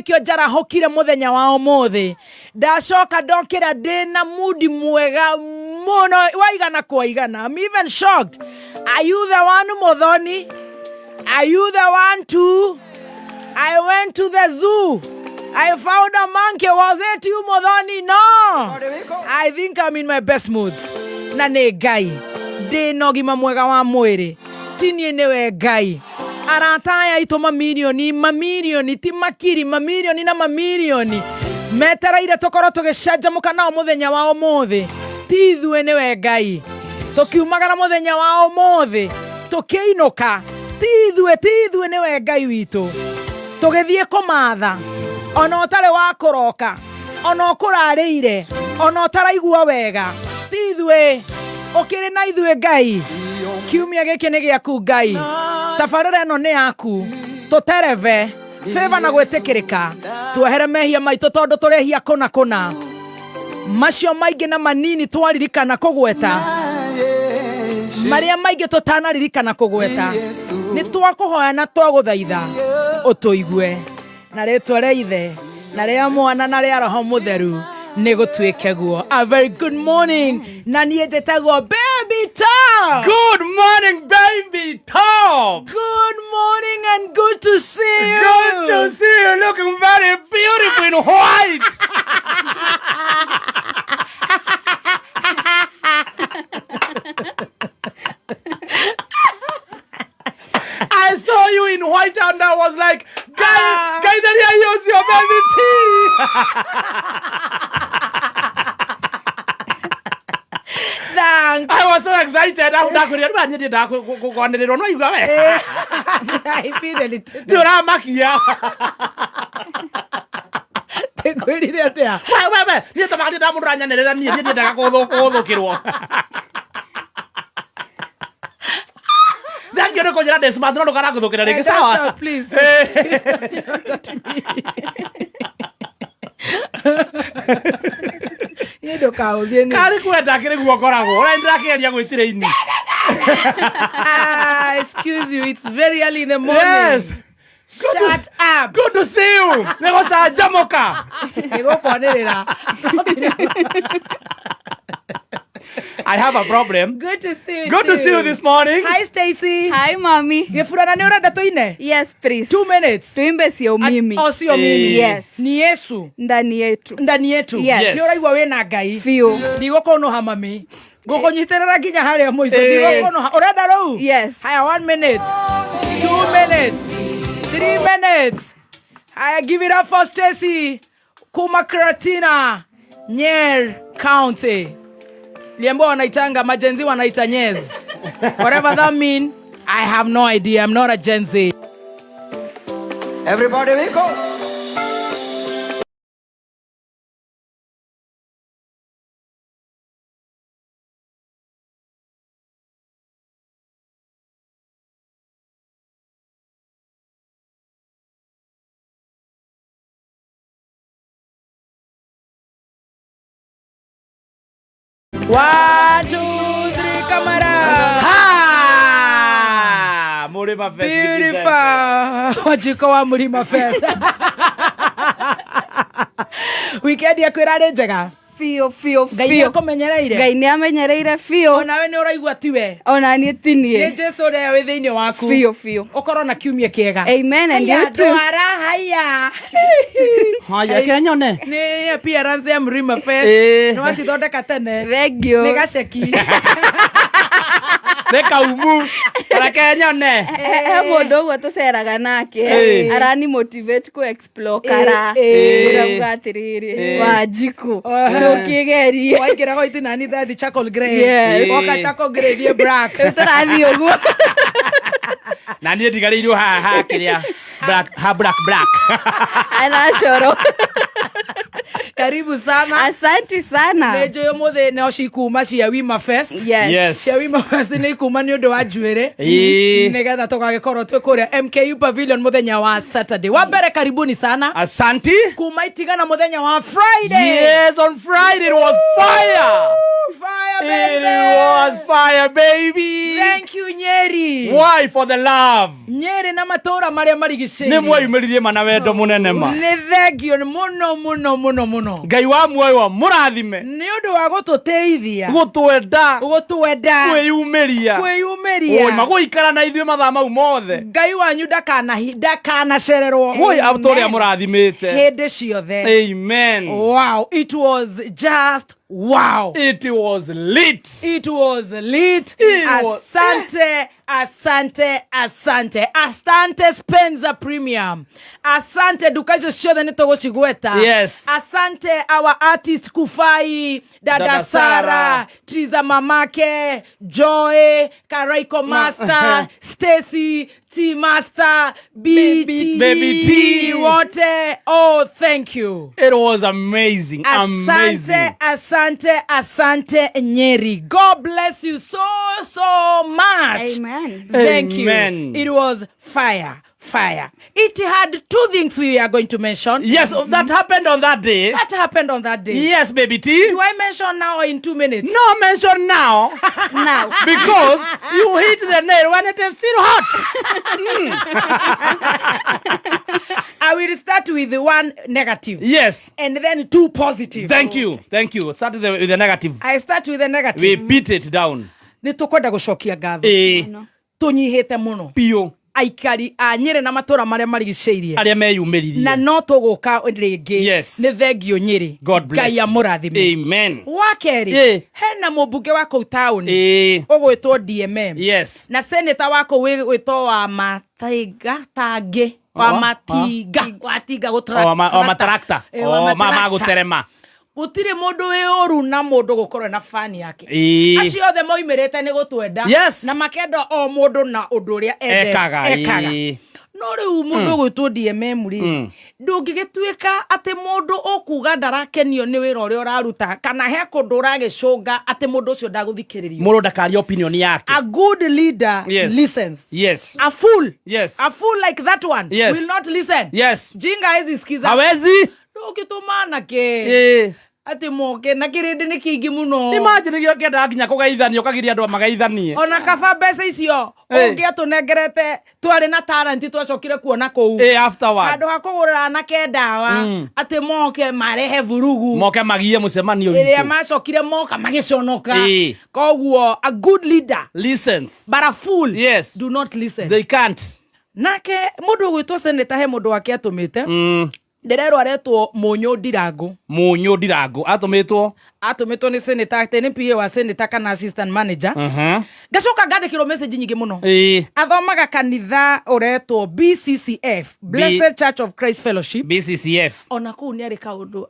Nĩkĩo njarahũkire mũthenya wa ũmũthĩ. Ndacoka ndokĩra ndĩna mudi mwega mũno waigana kwa igana. I'm even shocked. Are you the one, Muthoni? Are you the one too? I went to the zoo. I found a monkey. Was it you, Muthoni? No. I think I'm in my best moods. Na nĩ Ngai. Ndĩ na ũgima mwega wa mwĩrĩ. Ti niĩ nĩwe Ngai. Arata aya aitũ mamirioni, mamirioni, ti makiri, mamirioni na mamirioni. Metereire tũkorwo tũgĩcanjamũka nao mũthenya wa ũmũthĩ. Ti ithuĩ nĩwe Ngai. Tũkiumagara mũthenya wa ũmũthĩ. Tũkĩinũka. Ti ithuĩ, ti ithuĩ nĩwe Ngai witũ. Tũgĩthiĩ kũmatha. Ona ũtarĩ wa kũroka. Ona ũkũrarĩire. Ona ũtaraigua wega. Ti ithuĩ. Ũkĩrĩ na ithuĩ Ngai. Kiumia gĩkĩ nĩ gĩaku Ngai. Tabarĩra ĩno nĩ yaku. Tũterebe. Favor na gwĩtĩkĩrĩka. Tuohere mehia maitũ tondũ tũrehia kũna kũna. Macio maingĩ na manini twaririkana kũgweta. Marĩa maingĩ tũtanaririkana kũgweta. Nĩ twakũhoya na twagũthaitha ũtũigue. Na rĩtwa rĩa Ithe na rĩa Mwana na rĩa Roho Mũtheru nĩ gũtuĩke guo. A very good morning. Na niĩ njĩtagwo Baby Top. Good morning, baby tops. Good morning and good to see you. Good to see you looking very beautiful in white. I saw you in white and I was like, guy, guy, there use your baby tea. Thanks. I was so excited. I ndakwĩrire rĩu niĩ ndiendaga kwanĩrĩrwo no igua we. I feel a little. Nĩ ũramakia. Ngwĩrire atĩa? We we we, niĩ tamaga ndiendaga mũndũ ũranyanĩrĩra niĩ, niĩ ndiendaga kũgũthũkĩrwo. Thank you nĩ kũnjĩra ndĩ smart no ndũkarangũthũkĩra rĩngĩ Don't sawa. shout, please. Shout at me. Niĩ ndũkaũthiĩ niĩ. Karĩ kwenda kĩrĩ guo ngoragwo. Ũrĩa ndĩrakĩgeria gwĩtira ini. Ah, excuse you, it's very early in the morning. Yes. Shut up. Good to see you. Nĩ gũcanjamũka. Nĩ gũkwanĩrĩra. I have a problem. Good to see you. Good to see you this morning. Hi Stacy. Hi mami. Gĩburana nĩ ũrenda tũine? Yes please. 2 minutes. Tuimbe sio mimi. O sio mimi. Yes. Ni Yesu Ndani yetu. ndani yetu. Yes. Nĩ ũraigua wĩna Ngai. Biũ. Ndigũkũnũha mami. Ngũkũnyitĩrĩra nginya harĩa mũico. Eh. Ndigũkũnũha. Ũrenda rĩu? Yes. Haya, 1 minute, 2 minutes, 3 minutes. Haya, give it up for Stacy kuma Karatina, Nyeri County. Liambo wanaitanga maGen Z wanaita Nyez. Whatever that mean, I have no idea. I'm not a Gen Z. Everybody we go. One, two, three, camera. Ha! Mũrĩma Fest represent. Beautiful. Wanjiko wa Mũrima Fest. Weekend yaku ĩrarĩ njega. Biũ biũ Ngai biũ. nĩakũmenyereire. Ngai nĩ amenyereire biũ. Onawe nĩ ũraigua tiwe. Ona niĩ ti Nĩ niĩ. Jesu ũrĩa wĩ thĩinĩ waku. Biũ biũ. Ũkorwo na kiumia kĩega. Amen and Haya, you too. ndwara haya. Haya, kenyone. Nĩ appearance ya Mrima Fest. Eh. Nĩ wacithondeka tene. Thank you. Nĩ gaceki. Nĩ kaumu. Reke nyone. He mũndũ ũguo tũceraga nake Eh. arani motivate ku explore kara Eh. ndĩrauga atĩrĩrĩ Eh. Wanjikũ Eh. ndũkĩgerie Waingĩra white na nĩ thathi charcoal grey. Yes. Woka charcoal grey thiĩ black. Rĩu tũrathiĩ ũguo Na niĩ ndigarĩirwo haha ha kĩrĩa. Black, ha black black. anacoro. Karibu sana. Asante sana. Nä njå å må thä no cikuma cia Wima Fest. Yes. Yes. Cia Wima Fest nä ikuma nä å ndå wa njuä Ĩĩ. rä nä getha tå gagä korwo twä kå rä a MKU Pavilion må thenya wa Saturday. Wa mbere karibuni sana. Asanti. Kuma itigana må thenya wa Friday. Yes, on Friday it was fire. Fire, It baby. was fire, baby. Thank you Nyeri. Why for the love? Nyeri na matũra marĩa marigicĩirie. Nĩ mweyumĩririe ma na wendo mũnene ma. Nĩ thengio mũno mũno mũno mũno. Ngai wa muoyo mũrathime. Nĩ ũndũ wa gũtũteithia. Gũtwenda. Gũtwenda. Kwĩyumĩria. Kwĩyumĩria. Oi, magũikara na ithuĩ mathaa mau mothe. Ngai wanyu ndakanacererwo. Woi, atũrĩa mũrathimĩte. Hĩndĩ ciothe. Amen. Wow, it was just wow. It was lit. It was lit. It was- Asante, asante, asante. Asante Spencer Premium. Asante duka icio ciothe nĩ tũgũcigweta. Yes. Asante our artist Kufai, Dada, Dada Sara, Sara. Triza Mamake, Joy, Karaiko Master, Stacy, T Master, BT, Baby T. wote. Oh, thank you. It was amazing. Asante, Amazing. asante, asante Nyeri. God bless you so, so much. Amen. Thank Amen. you. It was fire, fire. It had two things we are going to mention. Yes, that happened on that day. That happened on that day. Yes, baby T. Do I mention now or in 2 minutes? No mention now Now. because you hit the nail when it is still hot. I will start with one negative. Yes. And then two positive. Thank you. Thank you. Start with the negative. I start with the negative. We beat it down. Nĩ tũkwenda gũcokia ngatho. Eh, Tũnyihĩte mũno. biũ. Aikari a Nyĩrĩ na matũra marĩa marigicĩirie. Arĩa meyumĩririe. Na no tũgũka rĩngĩ. Yes. Nĩ thengio Nyĩrĩ. God bless Ngai you. amũrathime. Amen. Wa kerĩ, Ĩ. hena mũmbunge wa kũu taũni Eh, ũgwĩtwo DMM. yes. Na seneta wa kũu wĩtwo wa Mataiga Tangĩ wa Oh, Matinga wa Tinga O ma o matrakta. Eh, wa O ma matrakta. magũterema. Gũtirĩ mũndũ wĩ ũru na mũndũ gũkorwo na fani yake. Ĩĩ. Acio othe moimĩrĩte nĩ gũtwenda. Yes. Na makenda o mũndũ na ũndũ ũrĩa ende- Ekaga, ekaga. ĩĩ. No rĩu mũndũ ũgwĩtwo DMM rĩ, ndũngĩgĩtuĩka atĩ mũndũ ũkuga ndarakenio nĩ wĩra ũrĩa ũraruta kana he kũndũ ũragĩcũnga atĩ mũndũ ũcio ndagũthikĩrĩrio. Mũndũ ndakaria opinion yake. A good leader Yes. listens. Yes. A fool. Yes. A fool like that one Yes. will not listen. Yes. Jinga hawezi sikiza. Hawezi. Ndũngĩtũma anake Eh. atĩ moke na kĩrĩndĩ nĩ kĩingĩ mũno. Imagine gĩo kĩendaga nginya kũgeithania ũkagiria andũ magaithanie. Ona kaba mbeca icio Eh. ũngĩatũnengerete twarĩ na talent twacokire kuona kũu. Eh, afterwards. Handũ ha kũgũrĩra anake ndawa atĩ moke marehe vurugu. Moke magie mũcemanio Ĩrĩa witũ. macokire moka magĩconoka. Eh. Koguo a good leader Listens. but a fool Yes. do not listen. They can't. Nake mũndũ ũgwĩtwo seneta he mũndũ wake atũmĩte ndĩrerwo aretwo Mũnyũ Ndirangũ. Mũnyũ Ndirangũ atũmĩtwo. Atũmĩtwo nĩ seneta atĩ nĩ PA wa seneta kana assistant manager. Ngacoka ngandĩkĩrwo message nyingĩ mũno. Ĩĩ. Athomaga kanitha ũretwo BCCF, Blessed Church of Christ Fellowship. BCCF. Ona kũu nĩ arĩ kaũndũ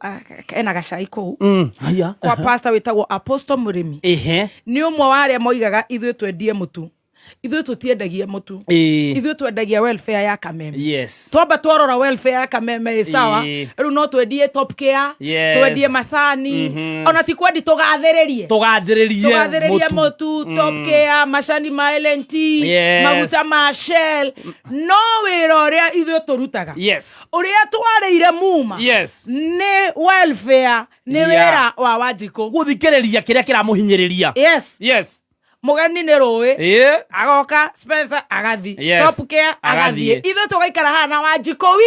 ena gacai kũu Haya. kwa pastor wĩtagwo Apostle Mũrĩmi. Ehe. Nĩ ũmwe wa arĩa moigaga ithuĩ twendie mũtu, ithuĩ tũtiendagia mũtu, Ĩĩ. ithuĩ twendagia welfare ya Kameme. Yes. Twamba twarora welfare ya Kameme ĩ sawa, Ĩĩ. rĩu no twendie Top Care, Yes. twendie macani, ona ti kwendi tũgathĩrĩrie Tũgathĩrĩrie tũgathĩrĩrie mũtu, Top Care, macani ma L&T, Yes. maguta ma Shell. No wĩra ũrĩa ithuĩ tũrutaga, Yes. ũrĩa twarĩire muma, Yes. nĩ welfare, nĩ Yeah. wĩra wa Wanjikũ. Gũthikĩrĩria kĩrĩa kĩramũhinyĩrĩria. Yes. Yes. Mũgeni nĩ rũĩ Ĩĩ. agoka Spencer agathi Yes. Top Care agathiĩ, Agathiĩ. ithuĩ tũgaikara haha na Wanjikũ wi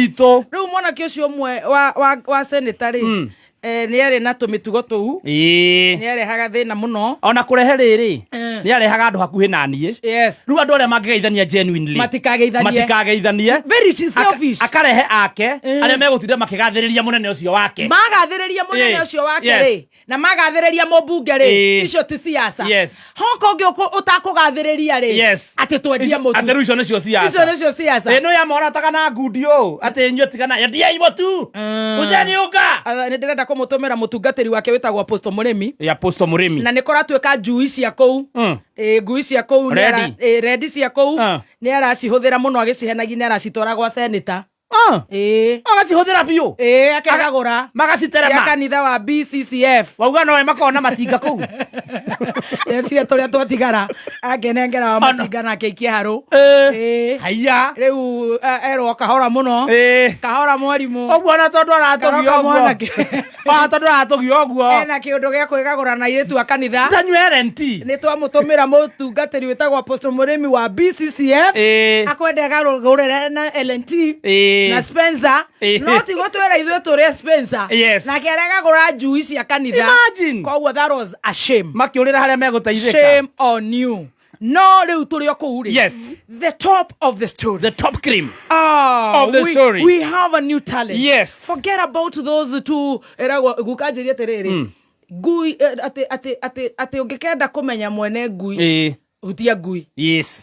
Witũ. rĩu mwanake ũcio ũmwe wa seneta rĩ, nĩ arĩ na tũmĩtugo tũu, Ĩĩ. nĩ arehaga thĩna mũno. Ona kũrehe rĩrĩ Eh. nĩ arehaga andũ hakuhĩ na niĩ. Yes. Rĩu andũ arĩa mangĩgeithania genuinely Matikageithanie. matikageithanie. Very selfish. Akarehe ake arĩa megũtinda makĩgathĩrĩria mũnene ũcio wake. Magathĩrĩria mũnene Ĩĩ. ũcio wake Yes. rĩ, na magathĩrĩria mũmbunge rĩ, Ĩĩ. icio ti siasa. Yes. Hoka ũngĩ ũtakũgathĩrĩria rĩ, Yes. atĩ twendie mũtu. Atĩ rĩu icio nĩcio siasa. Icio nĩcio siasa. Ĩno ya morataga na ngundi ũũ atĩ inyuĩ tigana endiai mũtu. Ũceni ũka. Nĩ ndĩrenda kũmũtũmĩra mũtungatĩri wake wĩtagwo Apostle Mũrĩmi. Ya Apostle Mũrĩmi. Na nĩ kũratuĩka njui cia kũu, ĩ, ngui cia kũu nĩ Rendi. rendi cia kũu Ah. nĩ aracihũthĩra mũno agĩcihenagia, nĩ aracitwara gwa seneta. Ah, Ĩĩ. Agacihũthĩra biũ. Ĩĩ, akegagũra cia Magaciterema. Kanitha wa BCCF. Wauga nowe makorwo na matinga kũu. Eciria tũrĩa twatigara akenengera wa matinga na akĩikia harũ. Ĩĩ. Haiya. Rĩu erwo kahora mũno. Kahora mwarimũ. Ũguo ona tondũ aratũgia Karoka ũguo. mwanake. Ona tondũ aratũgia ũguo. Ena kĩũndũ gĩa kwĩgagũra na airĩtu a kanitha. Ndanyua LNT. Nĩ twamũtũmĩra mũtungatĩri wĩtagwo Apostle Mũrĩmi wa BCCF. Akwenda agarũrĩre na LNT na Spencer. No ti gũtwĩra ithuĩ tũrĩe Spencer. Nake aregagũra njui cia kanitha. Imagine. Koguo that was a shame. Makĩũrĩra harĩa megũteithĩka. Shame on you. No rĩu tũrĩ o kũu rĩ. The top of the story. The top cream Ah, of the story. We have a new talent. Forget about those two. Eragwo guka njĩrie atĩrĩrĩ. Ngui atĩ ũngĩkenda kũmenya mwene ngui hutia ngui.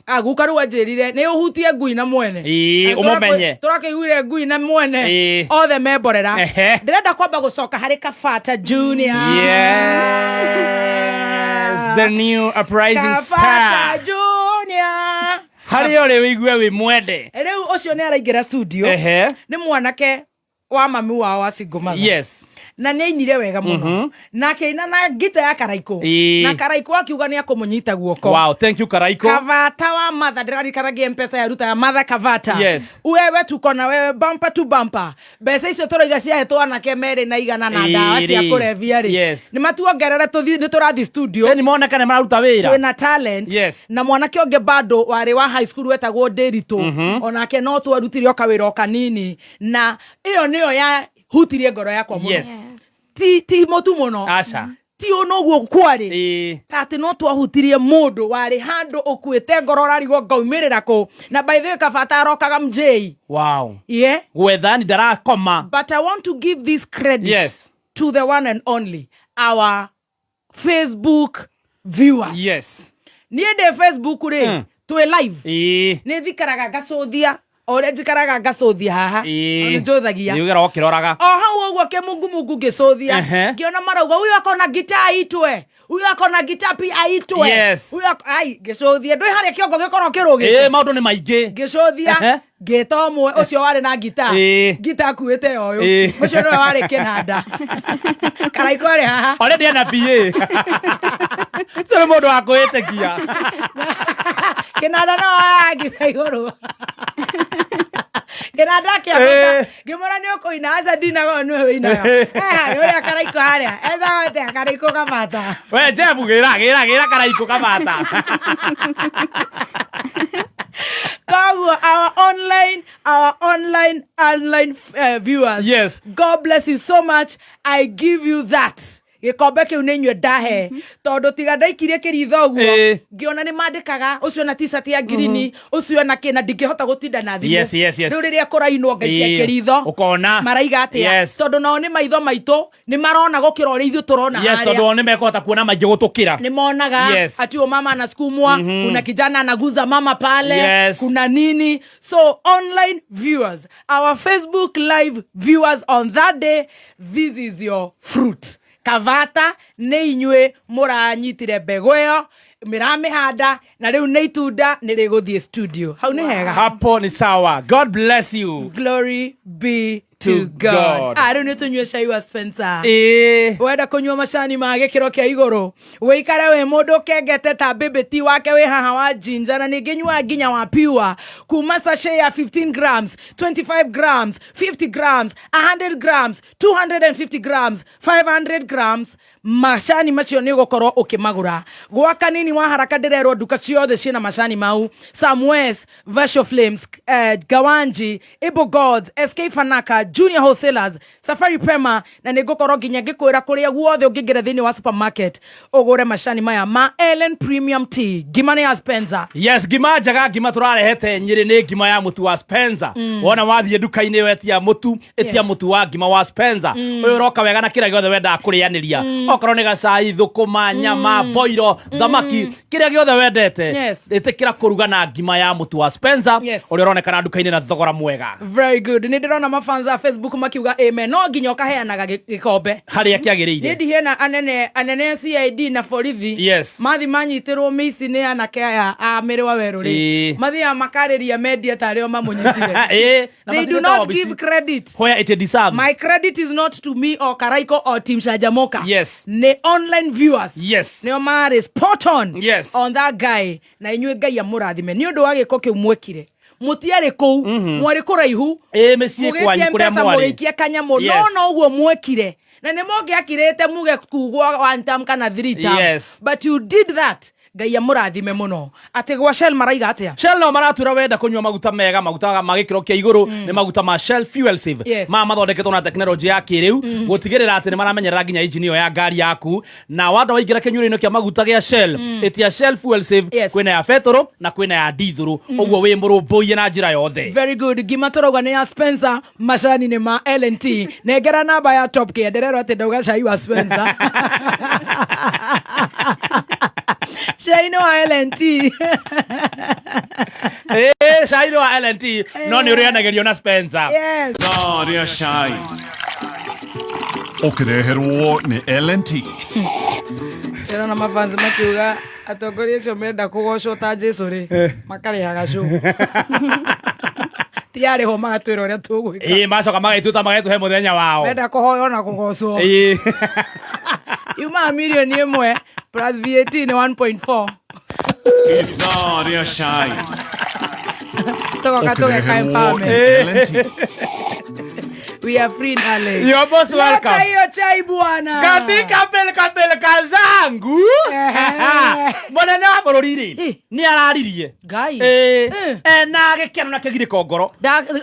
Ah, guka rĩu anjĩrire nĩ ũhutie ngui na mwene. Ũmũmenye. Tũrakĩiguire ngui na mwene. Othe memborera. Ndĩrenda kwamba gũcoka harĩ Kabata Junior. Yes, the new uprising Kabata star. Junior. Harĩa ũrĩ wĩigue wĩ mwende. Rĩu ũcio nĩ araingĩra studio. Nĩ mwanake wa mami wao wa single mother. Na nĩ ainire wega mũno na akĩina na ngita ya Karaikũ. Na Karaikũ akiuga nĩ akũmũnyita guoko. Wow, thank you, Karaiko. Kavata wa mother, ndĩraririkanagia Mpesa yaruta ya mother Kavata. Wewe tuko na wewe bumper to bumper. Mbeca icio tũraiga ciahetwo anake merĩ na igana na ndawa cia kũrebia rĩ, nĩ matuongerere tũthi nĩ tũrathi studio. Nĩ moneka nĩ mararuta wĩra. Twĩna talent. Na mwanake ũngĩ bado warĩ wa high school wetagwo Ndĩritũ, onake no twarutire o kawĩra o kanini, na ĩyo nĩyo yahutirie ngoro yakwa mũno. Ti mũtu mũno. Aca. Ti ũno ũguo kwarĩ. Ta atĩ no twahutirie mũndũ warĩ handũ ũkuĩte ngoro ũrarigwo ngaumĩrĩra kũ. Na by the way, Kabata arokaga mjei. Yeah. Gwetha ni ndarakoma. But I want to give this credit to the one and only our Facebook viewers. Niĩ ndĩ Facebook rĩ, twĩ live, nĩ thikaraga ngacũthia o ũrĩa njikaraga ngacũthia haha. Nĩ njũthagia. Nĩ ũgera ũkĩroraga. O hau ũguo kĩmungumungu ngĩcũthia, ngĩona marauga huyu akona gitaa aitwe, huyu akona gitaa pia aitwe. Huyu ai, ngĩcũthia ndwĩ harĩa kĩongo gĩkorwo kĩrũgĩte. Maũndũ nĩ maingĩ. Ngĩcũthia, ngĩta ũmwe ũcio warĩ na ngita. Ngita akuĩte ũyũ. Ũcio nĩwe warĩ kĩnanda. Karaikũ arĩ haha. Already ena PA. Ũcio nĩ mũndũ wa kwĩĩtĩkia. Kĩnanda no woyaga ngita igũrũ. Kĩnanda akĩambata, ngĩmwĩra nĩ ũkũina. Aca, ndinaga, ũyũ nĩwe wĩinaga. Harĩ ũrĩa Karaikũ harĩa etagwo atĩa? Karaikũ Kabata. We Jeff, gĩra gĩra gĩra Karaikũ Kabata. Koguo our online viewers, God bless you so much. I give you that gĩkombe kĩu nĩ inyuĩ ndahe, tondũ tiga ndaikirie kĩritho ũguo, ngĩona nĩ mandĩkaga ũcio na t-shirt ya ngirini, ũcio na kĩna, ndingĩhota gũtinda na thimũ. Rĩu rĩrĩa kũrainwo ngaikia kĩritho, Ũkona. maraiga atĩa, tondũ nao nĩ maitho maitũ nĩ marona gũkĩra ũrĩa ithuĩ tũrona Yes, harĩa. tondũ o nĩ mekũhota kuona maingĩ gũtũkĩra. Nĩ monaga ati huyo mama anasukumwa, kuna kijana anaguza mama pale, kuna nini. So online viewers, our Facebook live viewers on that day, this is your fruit. Kavata, nĩ inyuĩ mũranyitire mbegũ ĩyo, mĩramĩhanda, na rĩu nĩ itunda nĩ rĩgũthiĩ studio. Hau nĩ hega. Hapo ni sawa. God bless you. Glory be to To God. God. Ah, rĩu nĩ tũnyue cai wa Spencer. Wenda kũnyua macani ma gĩkĩro kĩa igũrũ, wĩikare wĩ mũndũ ũkengete ta bĩbĩti wake wĩ haha wa ginger, na ningĩ nyuaga nginya wa pure kuma sachet ya 15 grams, 25 grams, 50 grams, 100 grams, 250 grams, 500 grams. Macani macio nĩ ũgũkorwo ũkĩmagũra gwa kanini wa haraka. Ndĩrerwo nduka ciothe ciĩna macani mau: Samwes, Vasho Flames, Gawanji, Able Gods, SK Fanaka, Junior Wholesalers, Safari Pema, na nĩ ngũkorwo nginya ngĩkwĩra kũrĩa guothe ũngĩingĩra thĩinĩ wa supermarket ũgũre macani maya ma Ellen Premium Tea. Ngima nĩ ya Spencer. Yes, ngima njega, ngima tũrarehete Nyĩrĩ nĩ ngima ya mũtu wa Spencer. Wona wathiĩ nduka-inĩ wetia mũtu, ĩtia mũtu wa ngima wa Spencer. Ũyũ ũroka wega na kĩrĩa gĩothe wendaga kũrĩanĩria. Okorwo nĩ gacai, thũkũma, nyama, boiro, thamaki, kĩrĩa gĩothe wendete. Yes. Ĩtĩkĩra kũruga na ngima ya mũtu wa Spencer Yes. ũrĩa ũronekana nduka-inĩ na thogora mwega. Very good. Nä ndä rona mafans a Facebook makiuga amen, no nginya å kaheanaga gä kombe harĩa nä kĩagĩrĩire. ndihena anene anene a CID na borithi. Yes. Mathi manyitirwo mĩici nĩ anake aya a mĩrĩ wa werũ rĩ, mathiaga makarĩria mendia tarĩ o mamũnyitire. Na They do matirĩ not wabici. give credit. Where it deserves. My credit is not to me or Karaiko or Team Shajamoka. Yes. Nĩ online viewers nĩo marĩ spot on Yes. on that guy, na inyuĩ Ngai amũrathime nĩ ũndũ wa gĩko kĩu mwekire. Mũtiarĩ kũu, mwarĩ kũraihu. Ĩĩ, mĩciĩ kwanyu Mũgĩikia kũrĩa mbeca, mwarĩ. mũgĩikia kanyamũ. Yes. No no ũguo mwekire na nĩ mũngĩakirĩte muge kugwo one term kana three term. Yes. But you did that. Ngai amũrathime mũno. Atĩ gwa Shell maraiga atĩa? Shell no maratwĩra wenda kũnyua maguta mega, maguta ma gĩkĩro kĩa igũrũ, nĩ maguta ma Shell Fuel Save. Yes. Ma mathondeketwo na tekinoronjĩ ya kĩrĩu gũtigĩrĩra atĩ nĩ maramenyerera nginya injini ĩyo ya ngari yaku. Na wanda waingĩra kĩnyuĩro-inĩ kĩa maguta gĩa Shell, ĩtia Shell Fuel Save. Yes. Kwĩna ya betũrũ na kwĩna ya ndithũrũ, ũguo wĩ mũrũmbũiye na njĩra yothe. Very good. Ngima tũrauga nĩ ya Spencer, macani nĩ ma LNT. Nengera namba ya Top Care. Ndĩrerwo atĩ ndauga cai wa Spencer, cai nĩ wa LNT. Ĩĩ, cai nĩ wa LNT no nĩ ũrĩanagĩrio na Spencer. Yes. Ithaa rĩa cai ũkĩreherwo nĩ LNT. Ndĩrona mafansi makiuga atongoria acio menda kũgocwo ta Jesu rĩ, makarĩhaga show, ti arĩhwo magatwĩra ũrĩa tũgwĩka. Ĩĩ, macoka magagĩtuĩka magetũhe mũthenya wao. Menda kũhoywo na kũgocwo. Yumaga mirioni 1 plus VAT nĩ 1.4. Ithaa rĩa cai Tũgoka tũgeka ũkĩreherwo nĩ empowerment. LNT. We are free, darling. You're most welcome. Leta hiyo chai, bwana. Katika pilika zangu, Ehe. Mũnene wa bũrũri rĩ, nĩ araririe. Ngai. Ena gĩkeno na kĩgirĩko ngoro.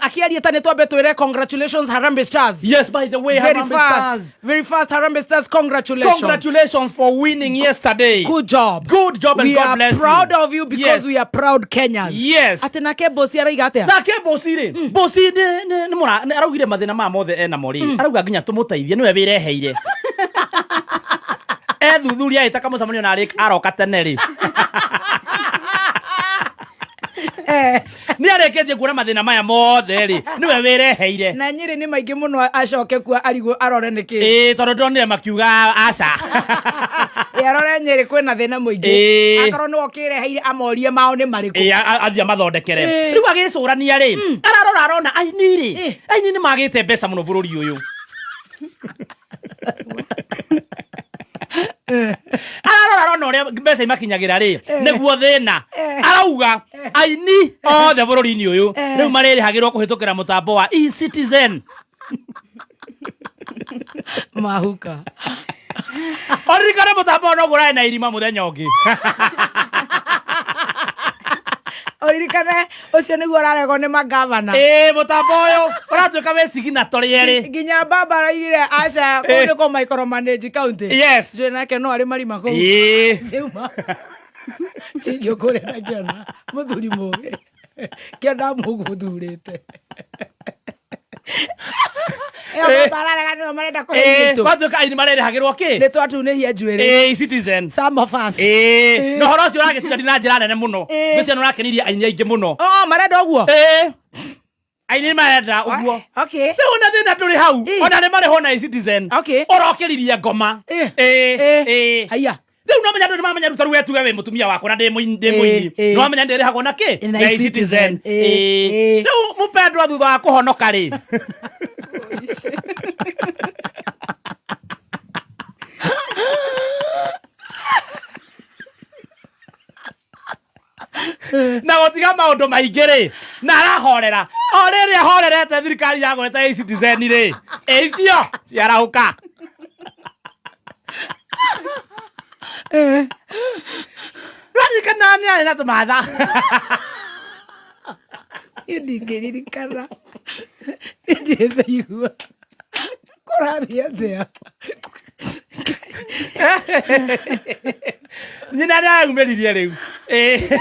Akiaria ta nĩ twambe twĩre congratulations Harambee Stars. Yes, by the way, Very Harambee fast. Stars. Very fast, Harambee Stars, congratulations. Congratulations for winning yesterday. Good job. Good job and We God are bless you. proud of you because Yes. we are proud Kenyans. Yes. Atĩ nake bosi araiga atĩa? Nake bosi rĩ, bosi nĩ araugire mathĩna maya mothe enamo rĩ, arauga nginya tũmũteithie, nĩwe wĩreheire. Ethuthuria ĩta kamũcemanio na arĩ aroka tene rĩ, nĩ arĩkĩtie kuona mathĩna maya mothe rĩ, nĩwe wĩreheire. Na Nyĩrĩ nĩ maingĩ mũno, acoke kuo arigwo arore nĩkĩ. Ĩĩ, tondũ ndonire makiuga aca. Ĩ, arore Nyĩrĩ kwĩna thĩna mũingĩ. Akorwo nĩwe ũkĩreheire, amorie mao nĩ marĩkũ. Ĩĩ, athiĩ amathondekere. Rĩu agĩcũrania rĩ, ararora arona aini rĩ, aini nĩ magĩte mbeca mũno bũrũri ũyũ. Ararora arona ũrĩa mbeca imakinyagĩra rĩ, nĩguo thĩna. Arauga aini othe bũrũri-inĩ ũyũ rĩu marĩrĩhagĩrwo kũhĩtũkĩra mũtambo wa eCitizen. Mahuka. Ũririkane mũtambo ũyũ noguo ũrarĩ na irima mũthenya ũngĩ. Ũririkane ũcio nĩguo ũraregwo nĩ magavana. Ĩĩ, mũtambo ũyũ ũratuĩka wĩ signatory erĩ. Nginya baba araigire aca, kũu nĩkũ micromanage county. Yes. Njũĩ nake no arĩ marima kũu. Ciauma cikio kũrĩa na kĩona mũthuri mũgĩ kĩona mũgũthurĩte ĩyo baba ararega nĩo marenda kũhe itũ. Gwatuĩka aini marĩrĩhagĩrwo kĩ? Nĩ twatunĩhia njuĩrĩ. Ĩĩ, citizen. Some of us. Ĩĩ, na ũhoro ũcio ũragĩtiga na njĩra nene mũno. Ngwĩciria nĩ ũrakenirie aini aingĩ mũno. Oh, marenda ũguo. Ĩĩ, aini marenda ũguo. Rĩu ona thĩna ndũrĩ hau. Ona nĩ marĩhwo na eCitizen. Ũrokĩririe ngoma. Ĩĩ. Haiya. Rĩu no menya andũ nĩ mamenya rĩu ta rĩu we tuge wĩ mũtumia wakwa na ndĩ mũini, ndĩ mũini. Nĩ wamenya ndĩrĩhagwo na kĩ? Na Na eCitizen. eCitizen. Ĩĩ. Rĩu mũpendwa thutha wa kũhonoka rĩ, na gũtiga maũndũ maingĩ rĩ, na arahorera o rĩrĩ ahorerete thirikari ya gweta eCitizen rĩ, ĩ icio ciarahũka. Rwaririkana nĩ arĩ na tũmatha. Niĩ ndingĩririkana, niĩ ndirĩ ndaigua kũrathiĩ atĩa. Nyina nĩ araumĩririe rĩu. Ĩĩ.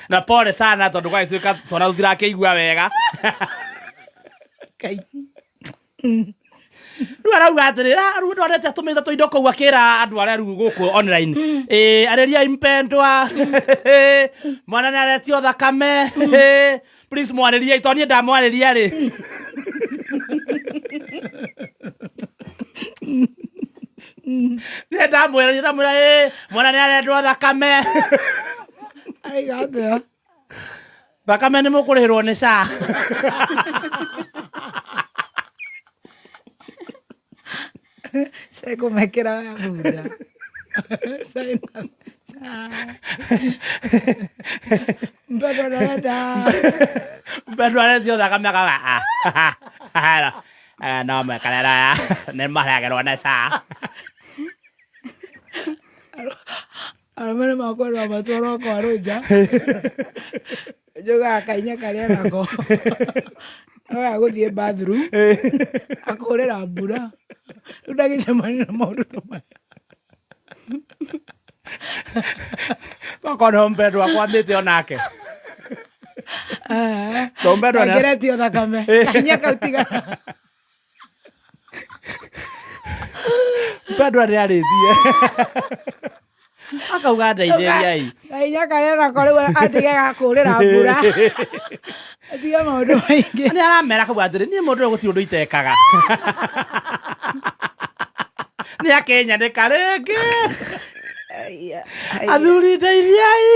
Na pole sana tondũ gwagĩtuĩka twana tũtirakĩigua wega. Ngai. Rĩu arauga atĩrĩ, "Ah, rĩu ndonete atũmĩte tũindo kũu akĩra andũ arĩa rĩu gũkũ online. Ĩ, arĩriai mpendwa. Mwana nĩ aretio thakame. Please mwarĩriei tondũ niĩ ndamwarĩria rĩ. Niĩ ndamwĩra ndamwĩra ĩ mwana nĩ arendwo thakame. Aiga atĩa? Thakame nĩ mũkũrĩhĩrwo nĩ SHA. Cekũmekĩra bunda. Caina. Mpendwa ndarenda. Mpendwa aretio thakame akauga "Ah, ah, no mwekarera nĩ marehagĩrwo nĩ SHA. Arũme nĩ makwendwo matwarwo kwa rũnja. Njugaga kainya karĩa nako. Noya gũthiĩ bathroom. Akũrĩra mbura. Rĩu ndangĩcemania na maũndũ ta maya. Tokorwo nĩho mpendwa akwamĩte onake. To mpendwa nĩ- Ndangĩretio thakame. Kahinya kau tigana. Mpendwa nĩ arĩtie. Akauga ndeithĩriai. Kahinya karĩa nako rĩu atige gakũrĩra mbura. Atige maũndũ maingĩ. Nĩ aramera akauga atĩrĩ, niĩ mũndũ ũyũ gũtirĩ ũndũ itekaga. Nĩ akĩnyanĩka rĩngĩ. Athuri ndeithiai.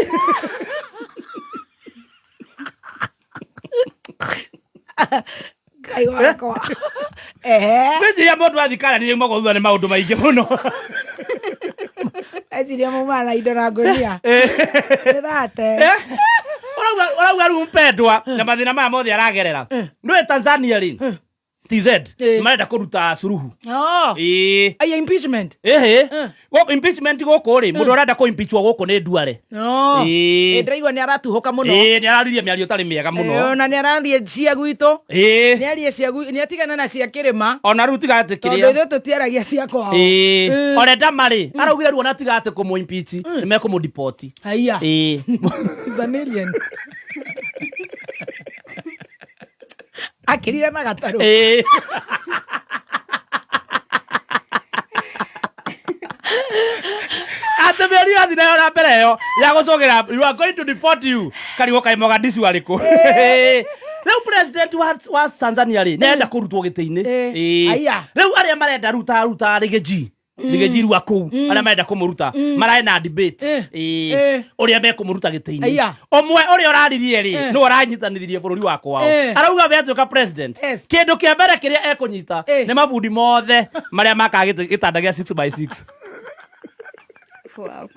Ngai wakwa. Ehe. Ngwĩciria mũndũ athiĩ karani nĩ aumagwo thutha nĩ maũndũ maingĩ mũno. Eciria mauma na indo na ngũnia. Nĩ thate. Ũrauga ũrauga rĩu mpendwa na mathĩna maya mothe aragerera. Nĩũĩ Tanzania rĩ, TZ marenda kũruta Suluhu. Oh. Ĩĩ. Aya impeachment. Ĩhĩ. Gũkũ impeachment gũkũ rĩ, mũndũ ũrenda kũ impeachwo gũkũ nĩ Duale. No. Ĩĩ. Ĩ ndĩraigua nĩ aratuhũka mũno. Ĩĩ, nĩ araririe mĩario ĩtarĩ mĩega mũno. Ona nĩ ararie cia gwitũ. Ĩĩ. Nĩ arie cia gwitũ, nĩ atigana na cia kĩrĩma. Ona rĩu tiga atĩ Tondũ kĩrĩa. ithuĩ tũtiaragia cia kwao. Ĩĩ. Orenda marĩ, araugire rĩu ona tiga atĩ kũmũ impeach, nĩ mekũmũ deport. Haiya. Ĩĩ. He's an alien. Akĩrire na gatarũ. Ĩĩ. Atĩ mĩario yathi nayo na mbere ĩyo ya gũcũgĩra you are going to deport you karigwo kaĩ Mogadishu arĩkũ. Rĩu president wa Tanzania rĩ nĩ arenda kũrutwo gĩtĩ-inĩ. Ĩĩ. Ĩĩ. Aya. Rĩu arĩa marenda ruta ruta Riggy Riggy rua kũu arĩa marenda kũmũruta maraĩ na debate. Ĩĩ. Ũrĩa mekũmũruta gĩtĩ-inĩ. Aya. Ũmwe ũrĩa ũraririe rĩ nĩwe ũranyitanithirie bũrũri wa kwao. Arauga we atuĩka president. Yes. Kĩndũ kĩa mbere kĩrĩa ekũnyita nĩ mabundi mothe marĩa makaga gĩtanda gĩa 6 by 6. Wow.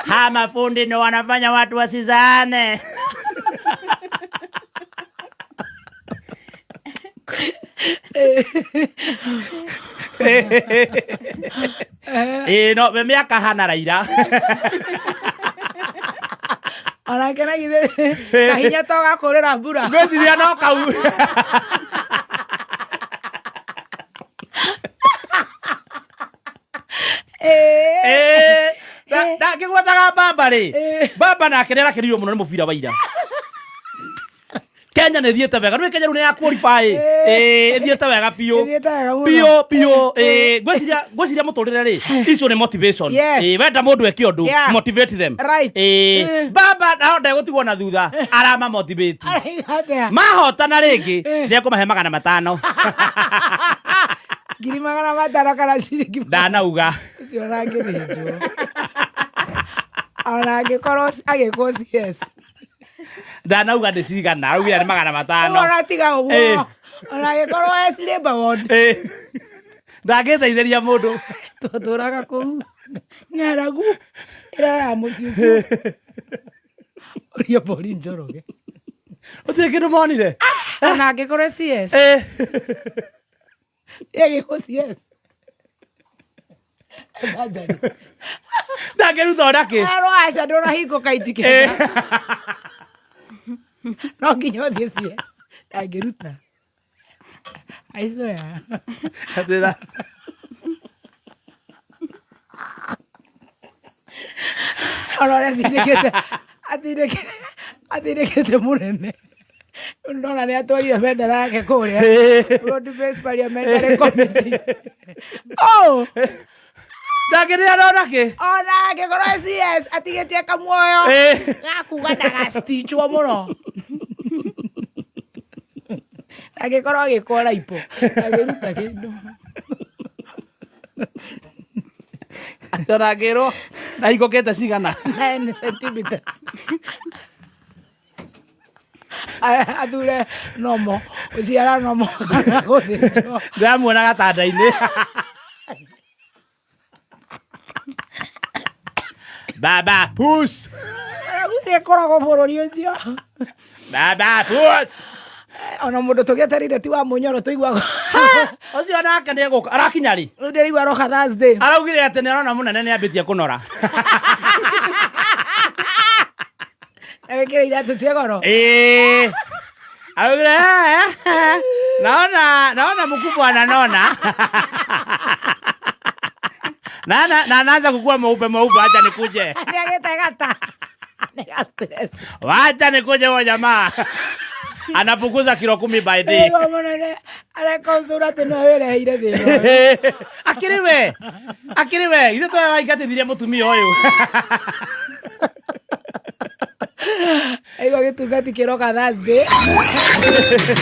Ha, mafundi ndo wanafanya watu wasizaane. Ĩĩ, no we mĩaka hana Raila. Onake na githĩ kahinya to gakũrĩra mbura. Ngwĩciria no kau. Ĩĩ, ndangĩgwetaga baba rĩ, baba nake nĩ arakenirio mũno nĩ mũbira wa ira. Kenya nĩ ĩthiĩte wega, nĩũĩ Kenya rĩu nĩ ya qualify. Ĩĩ, ĩthiĩte wega biũ. Ĩthiĩte wega mũno. Biũ, biũ. Ĩĩ, ngwĩciria mũtũrĩre rĩ, icio nĩ motivation. Yes. Ĩĩ, wenda mũndũ eke ũndũ, Yeah. motivate them. Right. Ĩĩ, baba nao ndegũtigwo na thutha, arama motivate. Araiga atĩa? Mahotana rĩngĩ, nĩ ekũmahe 500. 500,000 kana ciringi Ndanauga. ũcio ona angĩthĩnjwo. Ona angĩkorwo agĩkwo CS. Ndanauga nĩ cigana, araugire nĩ 500. Ona tiga ũguo. Ĩĩ. Ona angĩkorwo S labor ward. Ĩĩ. Ndangĩteithĩria mũndũ. Twatũraga kũu. Ng'aragu. Ĩraraga mũciĩ ũcio. Ũria Paul Njoroge. Gũtirĩ kĩndũ monire. Ona angĩkorwo CS. Ĩĩ. Ĩgĩkwo CS. Surgery. Ndangĩruta ona kĩ. Erwo aca ndũrahingũka inji kenda. No nginya ũthiĩ CS. Ndangĩruta. I swear. Atĩra. Ona ũrĩa atindĩkĩte atindĩkĩte mũnene. Ndona nä atwarire bendera yake kå rä a Broad Based Parliamentary Committee. Oh, Ndangĩrĩa nona kĩ? Ona angĩkorwo CS atigĩtie kamuoyo gakuga ndagastichwo mũno, angĩkorwo agĩkwo raipo agĩruta kĩndũ. Atĩ ona ngĩrwo ndahingũkĩte cigana. 9 centimeters. Athure nomo gũciara nomo kana gũthĩnjwo. Ndĩramuona gatanda-inĩ. Baba push. Gũtirĩ ĩkoragwo bũrũri ũcio. Baba push. Ona mũndũ tũgĩetereire ti wa mũnyoro tũiguaga. Ũcio nake nĩ egũka. Arakinya rĩ? Rĩu ndĩraigua aroka Thursday. Araugire atĩ nĩ arona mũnene nĩ ambĩtie kũnora. Agĩkĩra iratũ cia goro. Ĩĩ. Araugire "Eh, naona mkubwa ananona. Na anaanza kukua mweupe mweupe, acha nikuje. Nĩagĩte gata nĩ ga stress. Wacha nikuje huyo jamaa. Anapunguza kilo 10 by day. Ndĩraigua mũnene areka ũcũra atĩ no wĩreheire thĩna ũyũ. Akĩrĩ we. Akĩrĩ we, ithuĩ tũrĩa waingatithirie mũtumia ũyũ. Aigua gĩtungati kĩroka Thursday.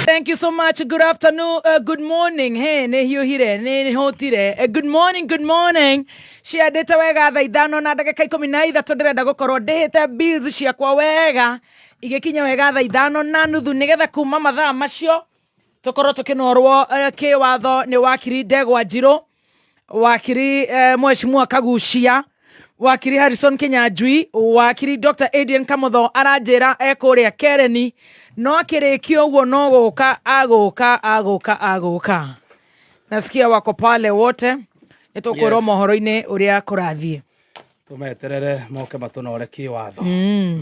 Thank you so much. Good afternoon, good morning. Hey, nĩ hiũhire, nĩ hũtire. Good morning, good morning. Ciandĩte wega thaa 5:13, ndĩrenda gũkorwo ndĩhĩte bills ciakwa wega igĩkinya wega thaa 5:30, nĩgetha kuma mathaa macio tũkorwo tũkĩnorwo kĩwatho nĩ wakiri Ndegwa Njirũ, wakiri Mheshimiwa Kagucia, wakiri Harrison Kinyanjui, wakiri Dr Adrian Kamotho aranjĩra ekũrĩa Kereni, no akĩrĩkia ũguo no gũka agũka agũka agũka. Nasikia wako pale wote, nĩ tũkwĩrwo mohoro-inĩ ũrĩa kũrathiĩ. Tũmeterere moke matũnore kĩwatho.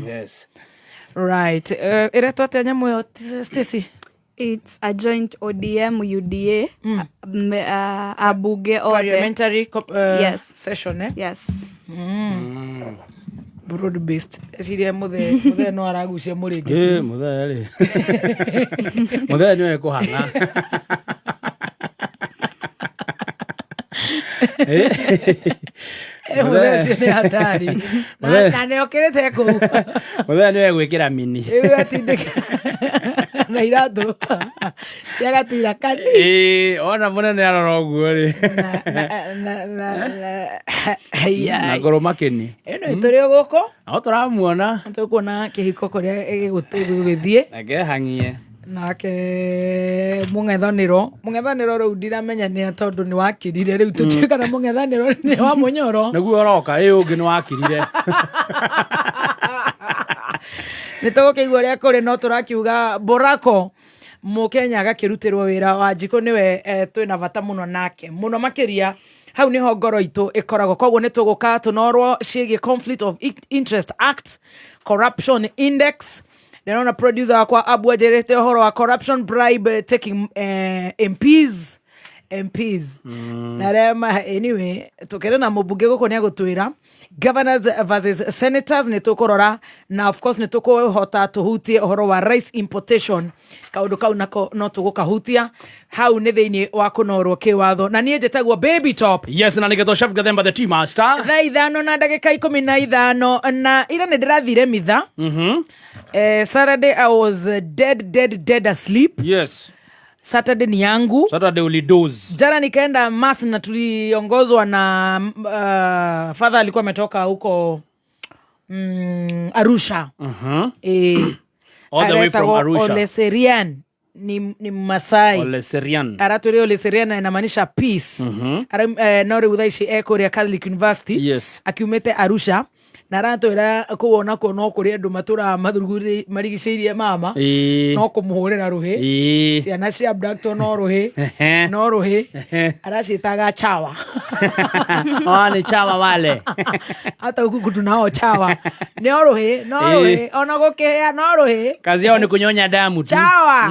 Yes. Right, ĩretwo atĩa nyamũ ĩyo, Stacy? It's a joint ODM UDA abunge othe. Parliamentary Yes. session, eh? Yes. Broad based, eciria mũthee mũthee no aragucia mũrĩngĩ. Ĩ mũthee rĩ. Mũthee nĩwe kũhang'a. Mũthee ũcio nĩ hatari. Mũthee. Na nĩ okĩrĩte kũu. Mũthee nĩwe gwĩkĩra mini. Rĩu atindĩka na iratũ cia gatira kani. Ĩ ona mũnene arora ũguo rĩ. Na Na ngũrũ makĩni. Ĩno tũrĩ o gũkũ. No tũramuona. Tũkuona kĩhiko kũrĩa gĩgũthiĩ. Reke hang'ie. Nake mũng'ethanĩro rĩu ndiramenya nĩ tondũ nĩ wakirire, rĩu tũtiũĩ kana mũng'ethanĩro nĩ wa mũnyoro. Nĩguo ũroka, ĩ ũngĩ nĩ wakirire. Nĩ tũgũkĩigua ũrĩa kũrĩ, no tũrakiuga Borako mũkenya agakĩrutĩrwo wĩra wa njikũ nĩwe twĩna bata mũno nake mũno makĩria, hau nĩho ngoro itũ ĩkoragwo. Koguo nĩ tũgũka tũnorwo ciĩgiĩ Conflict of Interest Act, corruption index. Ndĩrona producer wakwa Abu anjĩrĩte ũhoro wa corruption, bribe taking MPs na arĩa anyway tũkĩrĩ na mũmbunge gũkũ nĩ agũtwĩra governors versus senators, nĩ tũkũrora, na of course nĩ tũkũhota tũhutie ũhoro wa rice importation, kaũndũ kau nako no tũgũkahutia hau nĩ thĩinĩ wa kũnorwo kĩwatho. Na niĩ njĩtagwo Baby Top. Yes, na nĩgetwo Chef Gathemba the tea master. Thaa 5:15, na ira nĩ ndĩrathire mitha. Saturday I was dead dead dead asleep. Saturday ni yangu. Saturday ulidoze. Jana nikaenda mass na tuliongozwa na father alikuwa ametoka huko Arusha. All the way from Aretagwo Arusha. Oleserian ni Masai. Oleserian. Aratwĩre Oleserian na inamaanisha peace. No rĩu thaa ici e kũrĩa Catholic University. Akiumĩte Arusha na aratwĩra kũu onakuo no kũrĩ andũ matũraga marigicĩirie mama no kũmũhũrĩra rũhĩ. Ciana cia abductwo no rũhĩ. No rũhĩ araciĩtaga chawa. Oh, ni chawa wale. Hata huku tunao chawa, no rũhĩ, no rũhĩ, ona gũkĩhĩa no rũhĩ. Kazi yao ni kunyonya damu tu. Chawa.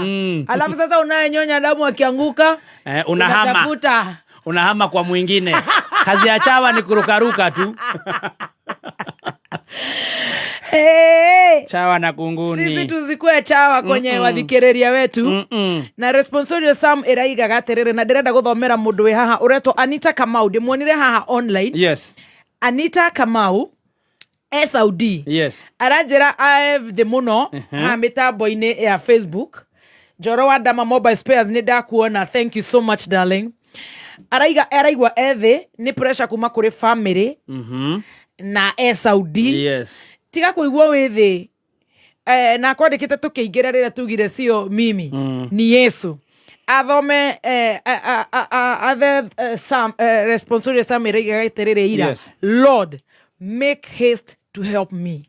Alafu sasa unayenyonya damu akianguka Eh, unahama. unatafuta. Unahama kwa mwingine. Kazi ya chawa ni kurukaruka tu. Hey. Chawa na Sisi kunguni. tuzikue chawa kwenye wathikĩrĩria wetu. Na responsorio sam ĩraigaga atĩrĩrĩ, na ndĩrenda gũthomera mũndũ wĩ haha ũretwo Anita Kamau, ndĩmuonire haha online. Yes. Anita Kamau e Saudi. Yes. Aranjĩra thĩ mũno haha mĩtambo-inĩ ya Facebook. Njoro wa Dama Mobile Spares, nĩ ndakuona, thank you so much, darling. Araiga araigua ethĩ nĩ pressure kuma kũrĩ family na e Saudi. Tiga kũigua wĩ thĩ. Na kwandĩkĩte tũkĩingĩra rĩrĩa tugire sio mimi, ni Yesu. Athome athe Sam, responsorio Sam ĩraigaga atĩrĩrĩ ira. Lord, make haste to help me.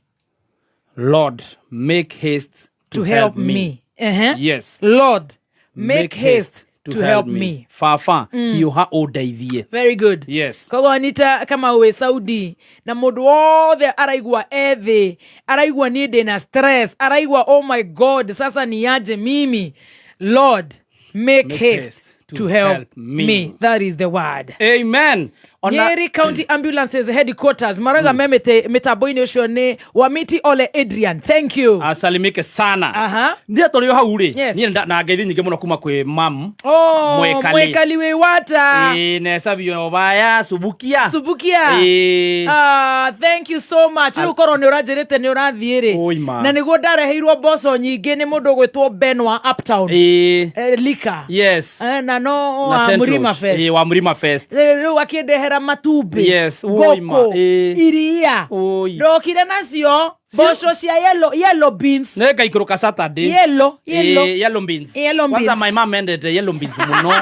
Lord, make haste to help me. Ehe. Yes. Lord, make haste to help me. Baba, hiũha ũndeithie. Very good. Koguo Anita kama wĩ Saudi na mũndũ wothe araigua ethĩ, araigua niĩ ndĩna stress, araigua, "Oh my God, sasa ni aje mimi?" Lord, make Make haste to help me. That is the word. Amen. Ona Nyeri County Ambulances Headquarters marauga me mĩtambo-inĩ ũcio nĩ Wamiti Ole Adrian, thank you. Asalimike sana. Aha. Ndiä tå rä o hau rä niä na ngeithi nyingä må no kuma kwä mam. Oh, Mwekali. Mwekali wĩ wata. Ĩĩ, nesabio baya subukia. Subukia. Ĩĩ. Ah, thank you so much. Rĩu korwo nĩ ũranjĩrĩte nĩ ũrathiĩ rĩ, Oi, ma. na nĩguo ndareheirwo mboco nyingĩ nĩ mũndũ ũgwĩtwo Ben wa Uptown. Ĩĩ. Lika. Yes. Na no Na wa Tent Murima Lodge. Fest. Ĩĩ, wa Murima Fest. Rĩu akĩndehera matumbĩ, Yes, oi, ma. ngũkũ, Ĩĩ. iria. Oi. Ndokire nacio mboco cia yellow, yellow beans. Nä ngaikå rå ka Saturday. Yellow, yellow. Ĩĩ, yellow beans. Yellow Kwanza beans. my mom endete yellow beans muno.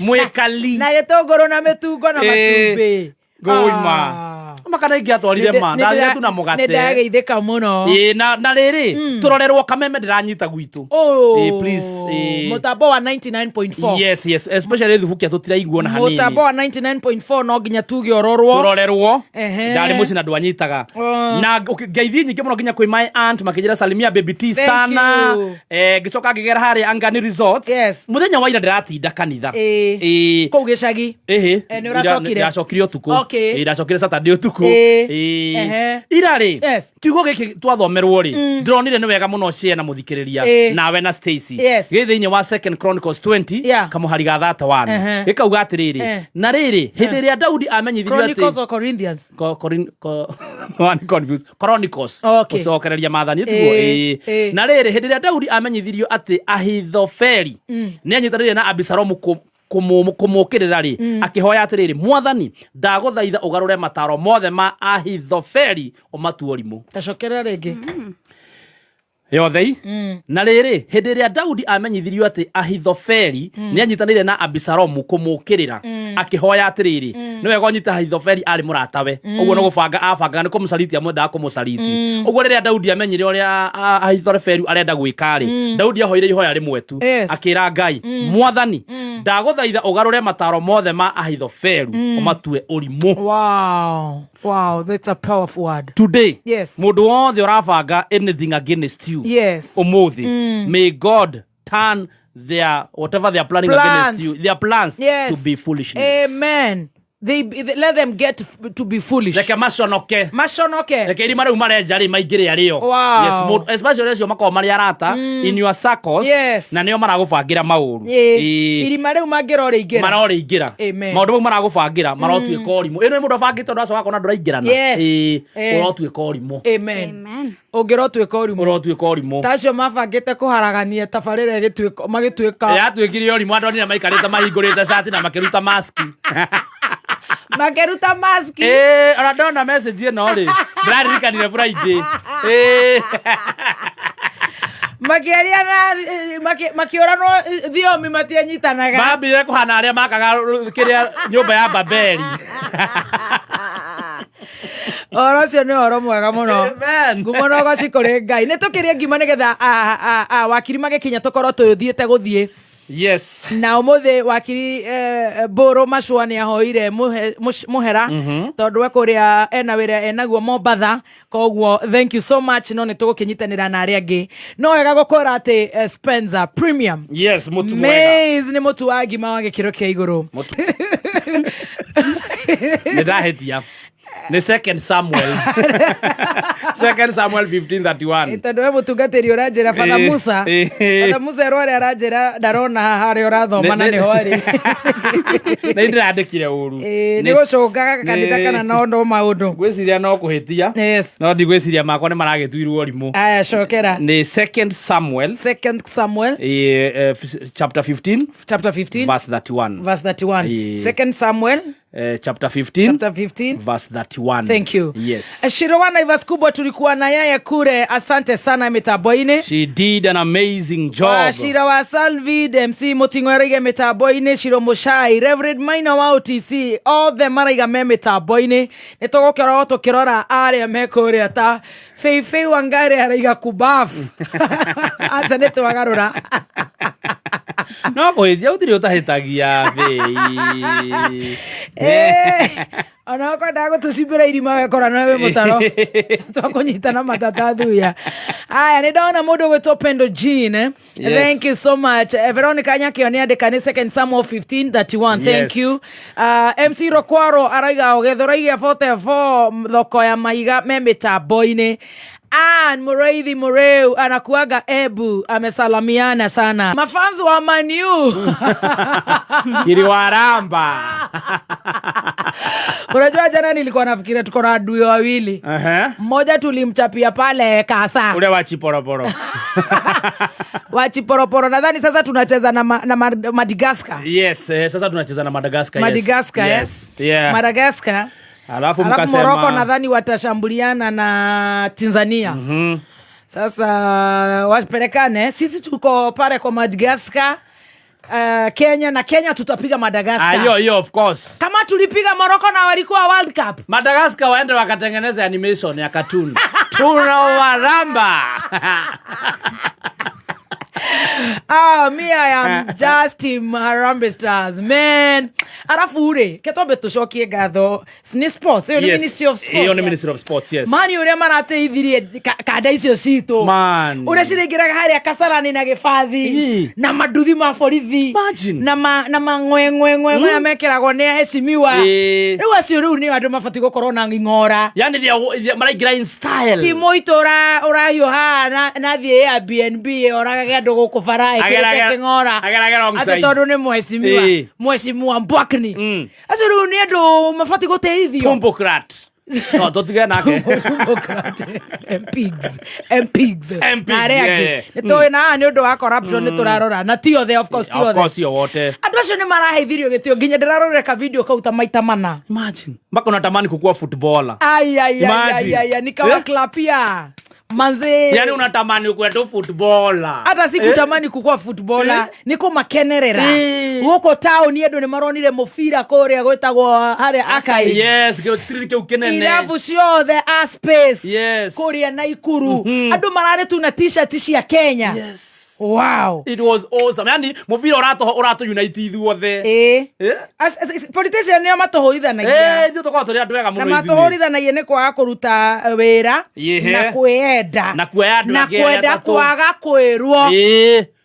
Mwikali. Na gĩtũngũrũ na mĩtungo na Ĩĩ. matumbĩ. Ngũima. Ah. Makana ingä atwarire ma ndathire tu na nĩ mũgate. ndageithĩka mũno. Ĩĩ, na rĩrĩ tũrorerwo kameme ndĩranyita gwitũ. Oh, Ĩĩ, please, ĩĩ. Mũtambo wa 99.4. Yes, especially thubukia tũtiraigua na hanini. Mũtambo wa 99.4 no nginya tuge ũrorwo. Tũrorerwo. Ehe. Ndarĩ mũciĩ na ndwanyitaga. Oh. Na ngeithi nyingĩ mũno nginya kwĩ my aunt makĩnjĩra, "Salimia Baby T Thank sana." you. Ngĩcoka ngĩgera harĩa Angani Resorts. Mũthenya wa ira ndĩratinda kanitha. Ĩĩ. Ĩĩ. Kũu gĩcagi. Ĩhĩ. Nĩ ũracokire? Ndacokire ũtukũ. Ĩĩ, ndacokire Saturday ũtukũ. Ĩĩ. Ĩĩ. Ehe. Ira rĩ, kiugo gĩkĩ twathomerwo rĩ, ndĩronire nĩ wega mũno share na mũthikĩrĩria nawe na Stacy. Gĩ thĩinĩ wa Second Chronicles 20 kamũhari ga 31. Gĩkauga atĩrĩrĩ, na rĩrĩ, hĩndĩ ĩrĩa Daudi amenyithirio Chronicles atĩ or Corinthians? One confused. Chronicles. Gũcokereria maathani tiguo? Ĩĩ, Ĩĩ. ĩĩ. Na rĩrĩ, hĩndĩ ĩrĩa Daudi amenyithirio atĩ Ahithofeli nĩ anyitanĩire na Abisalomu kũmũũkĩrĩra rĩ, akĩhoya atĩrĩrĩ, "Mwathani, ndagũthaitha ũgarũre mataro mothe ma Ahithofeli ũmatue ũrimũ." Tacokerera rĩngĩ. Yothei. Na rĩrĩ, hĩndĩ ĩrĩa Daudi amenyithirio atĩ Ahithofeli nĩ anyitanĩire na Abisalomu kũmũũkĩrĩra, akĩhoya atĩrĩrĩ. Nĩ wega ũnyite, Ahithofeli arĩ mũratawe, ũguo nĩ gũbanga abangaga nĩ kũmũcariti, amwendaga kũmũcariti. Ũguo rĩrĩa Daudi amenyire ũrĩa Ahithofeli arenda gwĩka rĩ, Daudi ahoire ihoya rĩmwe tu. Akĩra Ngai, "Mwathani, ndagũthaitha ũgarũre mataro mothe ma Ahithofeli ũmatue ũrimũ." Wow, that's a powerful word. Today, mũndũ wothe ũrabanga anything against you ũmũthĩ, may God turn their whatever they are planning Plans. against you, their plans, to be foolishness. Amen. They let them get to be foolish. Reke maconoke. Maconoke. Reke irima rĩu marenja rĩ maingĩre arĩo. Yes, especially acio makoragwo marĩ arata in your circles na nĩo maragũbangĩra maũru. Ĩĩ. Ĩĩ. Irima rĩu mangĩrorĩingĩra. Marorĩingĩra. Amen. Maũndũ mau maragũbangĩra marotuĩka ũrimũ. Ĩno nĩ mũndũ abangĩte ũndũ acoka akona ndũraingĩrana. Yes. Ĩĩ, ũrotuĩka ũrimũ. Amen. Amen. Ũngĩrotuĩka ũrimũ. Ũrotuĩka ũrimũ. Ta acio mabangĩte kũharagania tabarĩra ĩgĩtuĩka magĩtuĩka Yatuĩkire ũrimũ. Andũ anina maikarĩte mahingũrĩte cati na makĩruta maski. Makĩruta maski. Ĩĩ, ona ndona message ĩno rĩ, ndĩraririkanire Friday. Ĩĩ. Makĩaria na makĩũranwo thiomi matianyitanaga. Mambire kũhana arĩa makaga kĩrĩa nyũmba ya Babeli. Ũhoro ũcio nĩ ũhoro mwega mũno. Amen. Ngumo na ũgoci kũrĩ Ngai. Nĩ tũkĩrĩe ngima nĩgetha wakiri magĩkinya tũkorwo tũthiĩte gũthiĩ. Na ũmũthĩ wakiri Mbũrũ Macua nĩ ahoire mũhera tondũ we kũrĩa ena wĩra enaguo Mombatha. Koguo thank you so much, no nĩ tũgũkĩnyitanĩra na arĩa angĩ. No wega gũkwĩra atĩ Spencer Premium Yes, mũtu mwega. Maize nĩ mũtu wa ngima wa gĩkĩro kĩa igũrũ. Nĩ ndahĩtia. Nĩ Second Samuel, Second Samuel 15:31. Tondũ we mũtungatĩri ũranjĩra Father Musa, Father Musa erwo arĩa aranjĩra ndarona haha harĩa ũrathoma na nĩho arĩ. Nĩ ndĩrandĩkire ũru. Nĩ gũcũngaga kanitha kana no no maũndũ. Ngwĩciria no kũhĩtia. Yes. No ndigwĩciria makwa nĩ maragĩtuirwo rimũ. Aya, cokera. Nĩ Second Samuel, Second Samuel, chapter 15, chapter 15, verse 31. Verse 31. Second Samuel, Chapter 15, chapter 15, verse 31. Thank you. Yes. Shiro wa Naivas kubwa tulikuwa na yeye kure, asante sana mitambo-inĩ. She did an amazing job. Wachira wa Salvid MC Muting'o araiga mitambo-inĩ, Shiro Muchai, Reverend Maina wa OTC, othe maraiga me mitambo-inĩ. Nĩ tũgũkorwo tũkĩrora arĩa me kũrĩa ta Feifei Wangari araiga kubafu. Acha nĩ twagarũra. No kũhĩtia gũtirĩ ũtahĩtagia thĩ. Ona kwendaga gũtũcimbĩra irima wekora nowe wĩ mũtaro twakũnyitana matata thuya. Aya, nĩ ndona mũndũ ũgwĩtwo Pendo Jean, eh? Yes. Thank you so much. Veronica Nyakĩo nĩ andĩka nĩ Second Samuel 15:31. Thank Yes. you. MC Rokwaro araiga ũgethũraigia 44 thoko ya mahiga me mĩtambo-inĩ. Ann Mureithi Mureu anakuaga Ebu, amesalamiana sana mafans wa Maniu. Kiriwaramba. Unajua jana nilikuwa nafikiria tuko na adui wawili. Mmoja tulimchapia pale Kasa. Ule wa chiporoporo. Wa chiporoporo. Nadhani sasa tunacheza na Madagascar. Yes, sasa tunacheza na Madagascar. Yes. Madagascar, eh? Yes. Yeah. Madagascar. Alafu Alafu mkasema Morocco nadhani watashambuliana na Tanzania. Sasa wapelekane, sisi tuko pale kwa Madagascar. Kenya na Kenya tutapiga Madagascar. Ayo, hiyo of course. Kama tulipiga Morocco na walikuwa World Cup. Madagascar waende wakatengeneza animation ya cartoon. Tunawaramba. Ah, me I am just team Harambee Stars, man. Alafu ure, ketombe tucokie ngatho. Ni sports, iyo ni Yes. Ministry of Sports. Iyo ni Ministry of Sports, yes. Mani uria marateithirie kanda icio citũ. Man. Uria ciraingĩraga harĩa Kasarani na gĩbathi na manduthi ma borithi. Imagine. Na mang'weng'weng'we maya mekĩragwo nĩ aheshimiwa. Rĩu acio rĩu nĩo andũ mabatiĩ gũkorwo na ng'ora. Yani they maraingĩra in style. Ti mũitũ ũrahiũha na thiĩ Airbnb oragage andũ gũkũ bara ĩkĩrĩte kĩng'ora agerage wrong atĩ side. tondũ nĩ mheshimiwa, mheshimiwa Mbwakni. Acio rĩu nĩ andũ mabatiĩ gũteithio. Tumbokrat. No, tũtige nake. MPs, MPs. MPs, Na arĩa angĩ. yeah. Nĩ tũĩ na haha nĩ ũndũ wa corruption nĩ tũrarora na ti othe, of course, ti Of othe. course, yo wote. Andũ acio nĩ maraheithirio gĩtĩo nginya ndĩrarorera ka video kau ta maita mana. Imagine. Mpaka unatamani kukuwa footballer. Ai, ai, ai, Imagine. ai, ai, ai, nikawaklapia manze. Yani unatamani kuwa tu footballer. Hata sikutamani kukua footballer, nĩ kũmakenerera. Gũkũ taũni andũ nĩ maronire mũbira kũrĩa gwĩtagwo harĩa Archives. Yes, kĩo kĩciriri kĩu kĩnene. Irabu ciothe a space kũrĩa Naikuru andũ mararĩ tu na T-shirt cia Kenya. Wow. It was awesome. Yani mũbira ũratũ unite ithuothe. Ĩĩ. Politician nĩo matũhũrithanagia. Ithuĩ tũkoragwo tũrĩ andũ ega Na mũno ithuĩ. matũhũrithanagia nĩ kwaga kũruta wĩra na kwĩyenda Na kuoya andũ na angĩ arĩa kwenda atatũ. kwaga kwĩrwo.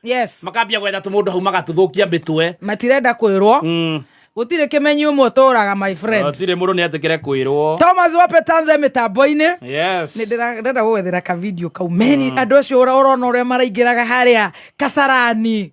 Yes. Makambia gwetha tũmũndũ hau magatũthũkia mĩtwe. Matirenda kwĩrwo. Gũtirĩ kĩmenyi ũmwe ũtũraga, my friend. Gũtirĩ mũndũ nĩ etĩkĩre kwĩrwo. Thomas Wape Tanze mĩtambo-inĩ. Yes. Nĩ ndĩrenda gũgwethera ka video kau meni andũ acio ũrona ũrĩa maraingĩraga harĩa Kasarani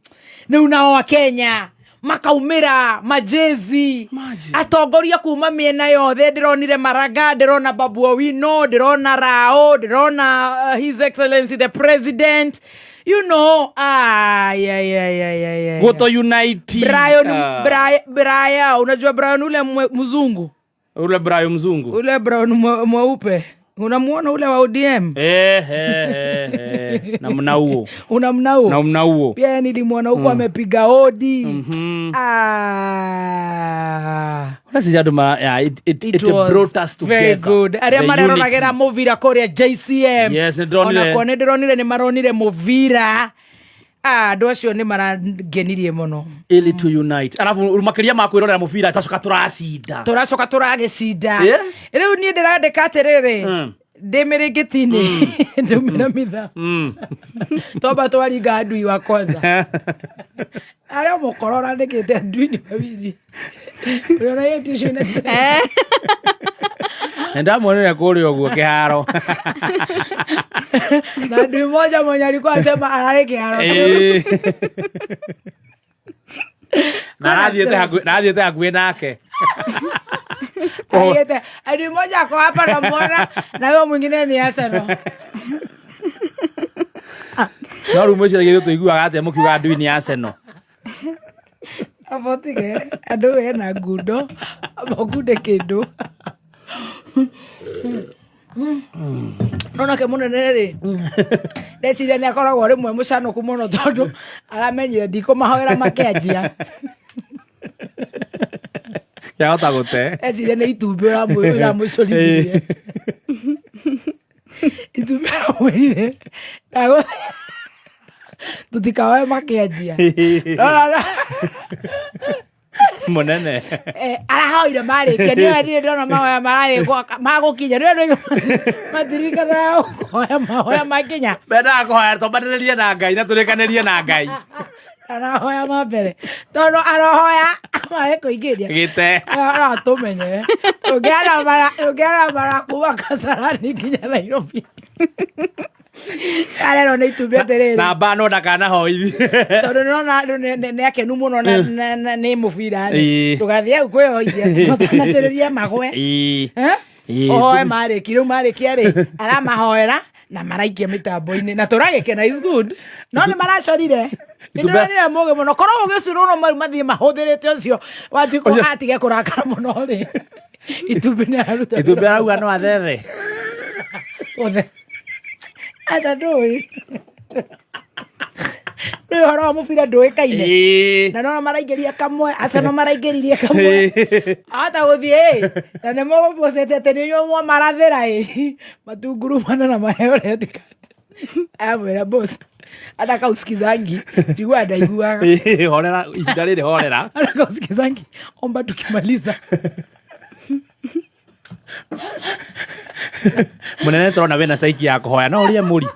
rĩu nao a Kenya makaumĩra majezi. Imagine. Atongoria kuma mĩena yothe, ndĩronire Maraga, ndĩrona Babu Owino, ndĩrona Rao, ndĩrona His Excellency the President, you know. Ay, ay, ay, ay, ay, ay. Gũtũ unite. Brian, Ah. Brian, Brian, unajua Brian ule mzungu. Ule Brian mzungu. Ule Brian mweupe unamuona ule wa ODM. Na mna huo. Unamna huo? Na mna huo. Pia yeye nilimwona huko amepiga odi. Ah. Unasikia andũ yeah, It it was brought us together. very good. Arĩa The mareroragĩra unity. mũbira kũrĩa JCM. Yes, nĩndĩronire. Onakuo nĩndĩronire nĩ maronire mũbira. Ah, andũ acio nĩ marangenirie mũno. Ili to unite. Alafu makĩria ma kwĩrorera mũbira tũracoka tũracinda. Tũracoka tũragĩcinda. Rĩu niĩ ndĩrandĩka atĩrĩrĩ, ndĩ mĩrĩngĩti-inĩ ndũmĩra mitha twamba twaringa adui wa kwanza arĩa mũkoro ũrandĩkĩte adui ni wawili. Unaona hiyo tishu ina Nĩndamuonire kũrĩa ũguo kĩharo. Na ndui moja mwenye alikuwa asema ararĩ kĩharo. Ĩĩ. Na arathiĩte hakuhĩ nake. Athiĩte adui moja ako hapa namuona na huyo mwingine ni Arsenal. No rĩu mwĩciragia ithuĩ tũiguaga atĩa mũkiuga ndui nĩ Arsenal? Abotige andũ ena ngundo mokunde kĩndũ no nake mũnene rĩ, ndeciria nĩ akoragwo rĩmwe mũcanũku mũno tondũ aramenyire ndikũmahoera makĩanjia. Yahota gũte. Eciria nĩ itumbĩ ũramũcũrithirie, itumbĩ ũramwĩrire tũtikahoe makĩanjia. Mũnene. Arahoire marĩkia, nĩwe ndirĩ ndona mahoya mararĩkwo magũkinya, nĩwe matirikanaga kũhoya mahoya makinya. Mendaga kũhoya tũmbanĩrĩrie na Ngai na tũrĩkanĩrie na Ngai. Arahoya ma mbere tondũ arohoya mahe kũingĩria gĩte. No tũmenye ũngĩaramara kuma Kasarani nginya Nairobi arerwo nĩ itumbĩ atĩrĩrĩ. Na mbano ndakanahoithie. Tondũ nĩrona andũ nĩ akenu mũno nĩ mũbira rĩ, ndũgathiĩ hau kwĩhoithia matanatĩrĩria magwe. Ĩĩ. Ĩĩ, Ũhoe marĩki rĩu marĩkia rĩ, aramahoera na maraikia mĩtambo-inĩ na tũragĩkena, is good, no nĩ maracorire. Nĩndĩronire mũgĩ mũno korwo ũgĩ ũcio rũno mau mathiĩ mahũthĩrĩte ũcio Wanjikũ atige kũrakara mũno rĩ, itumbĩ nĩ araruta. Itumbĩ arauga no athethe. Othe aca ndũĩ ndũĩ ũhoro wa mũbira ndũĩkaine. Na nona maraingĩria kamwe, Arsenal maraingĩririe kamwe ahota gũthiĩ ĩ, na nĩ mũgũbocete atĩ nĩ inyuĩ mwamarathĩra ĩ matungurumana na maheo red card. Amwĩra boss hata kausikizangi jigua ndaiguaga. Ĩĩ, horera ihinda rĩrĩ, horera. Hata kausikizangi, omba tukimaliza. Mũnene tũrona wĩna caiki ya kũhoya no ũrĩe mũri.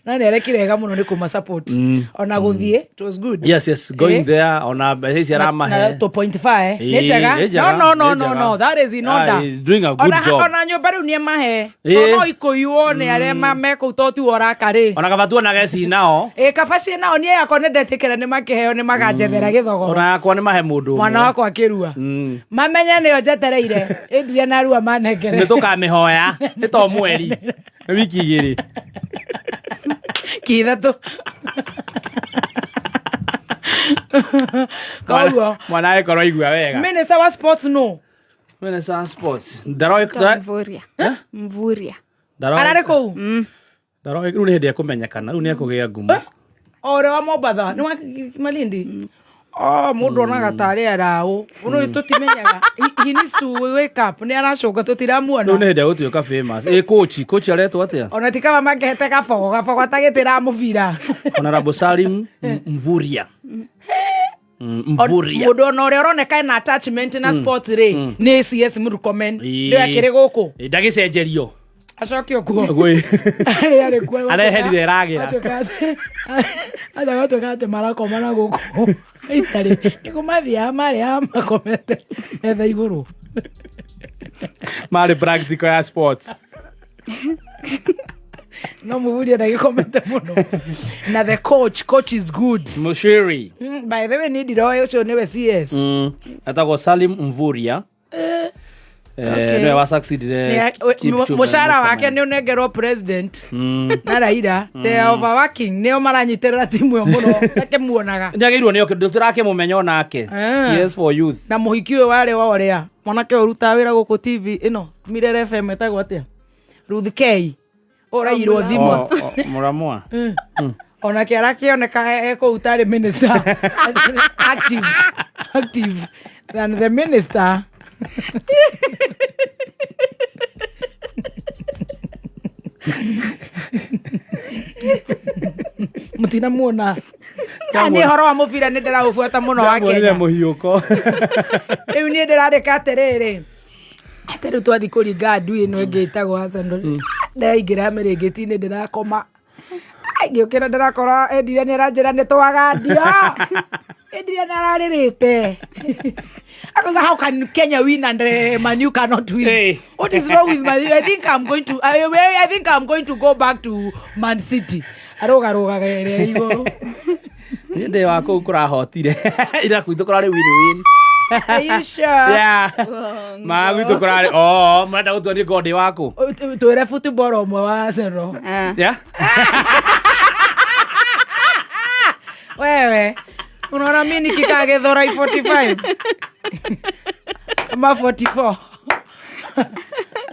Na nĩ arekire wega mũno nĩ kũma support ona gũthiĩ it was good. Yes, going there ona mbeca ici aramahe. Na 2.5 nĩ Ĩĩ, njega. Nĩ njega, No, no, no, nĩ no, njega. no, that is in order. Ah, he's doing a good Ona job. Ona nyũmba rĩu nĩ emahe. No ikũiywo nĩ arĩa me kũu to tiwe ũraka rĩ. Ona kaba tuonage ci nao. Ĩ kaba ciĩ nao, niĩ yakwa nĩ ndetĩkĩra nĩ makĩheo nĩ maganjethera gĩthogoro. Ona yakwa nĩ mahe mũndũ Mwana ũmwe. wakwa akĩrua mamenye nĩyo njetereire ĩndirie na rua manengere. Nĩ tũkamĩhoya nĩ to mweri, nĩ wiki 2. Ki ithatũ koguo. Mwana agĩkorwo aigua wega. Minister wa sports no. Minister wa sports ndaroi. Mvurya. Mvurya. Ararĩ kũu. Ndaroi rĩu nĩ hĩndĩ ekũmenyekana, rĩu nĩ ekũgĩa ngumo. O ũrĩa wa Mombatha nĩ wa Malindi o mũndũ onaga tarĩ araũ ũno tũtimenyaga. He needs to wake up, nĩ aracũnga Rĩu tũtiramuona. Nĩ hĩndĩ egũtuĩka famous. Ĩ coach aretwo atĩa? Ona ti kaba makĩhete gabogo gabogo atagĩtĩra mũbira. Honorable Salim Mvurya. Mvurya. Mũndũ ona ũrĩa ũroneka ena attachment na sports rĩ nĩ CS Murkomen. Nĩwe akĩrĩ gũkũ. Ĩ, ndagĩcenjerio. Acokio kuo. Gwĩ. Arĩ kuo. Areherire ĩragĩra. Acha gatuĩka atĩ marakoma na gũkũ itarĩ nĩkũ mathiaga marĩaga makomete metha igũrũ. Marĩ practical ya sports. No Mũvuria ndagĩkomete mũno na the coach is good. Mushiri. By the way niĩ ndiroĩ ũcio nĩwe CS. Etagwo Salim Mvurya. Nĩwe wa succeedire Kipchumba Mũcara wake Murkomen. nĩ ũnengerwo president na Raila, they are overworking, nĩo maranyitĩrĩra timu ĩyo mũno takĩmuonaga. Nĩagĩrĩirwo nĩ oke tũrakĩmũmenya onake. CS for youth. Na mũhiki ũyũ warĩ wa ũrĩa mwanake ũyũ ũrutaga wĩra gũkũ TV ĩno Mirere FM ĩtagwo atĩa, Ruth K ũrairwo thimũ. O, Mũramwa. Onake arakĩoneka e kũu tarĩ minister active than the minister. Mũtinamuona nĩ ũhoro wa mũbira nĩ ndĩraũbuata mũno wa Ndĩramuonire Kenya. Mũhiũko. Rĩu niĩ ndĩrandĩka atĩrĩrĩ, atĩ rĩu twathiĩ kũringa ndui ĩno ĩngĩ ĩtagwo Arsenal, ndaingĩra mĩrĩngĩti-inĩ ndĩrakoma. Ngĩũkĩra ndĩrakora Adrian aranjĩra nĩ twagandia. Adrian ararĩrĩte. Akauga how can Kenya win and Man U cannot win? Hey. What is wrong with Man U? I think I'm going to go back to Man City. Arũgarũgaga ĩrĩa igũrũ. Niĩ ndĩ wa kũu kũrahotire. Ira gwitũ kũrarĩ win win. Are you sure? Yeah. Ma gwitũ kũrarĩ oh, mũrenda gũtua niĩ ngorwo ndĩ wa kũ? Twĩre football ũmwe wa Arsenal. Ah. Yeah. Wewe unaona mi nikikaa Githurai 45 ama 44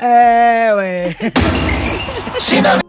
ewe. Shina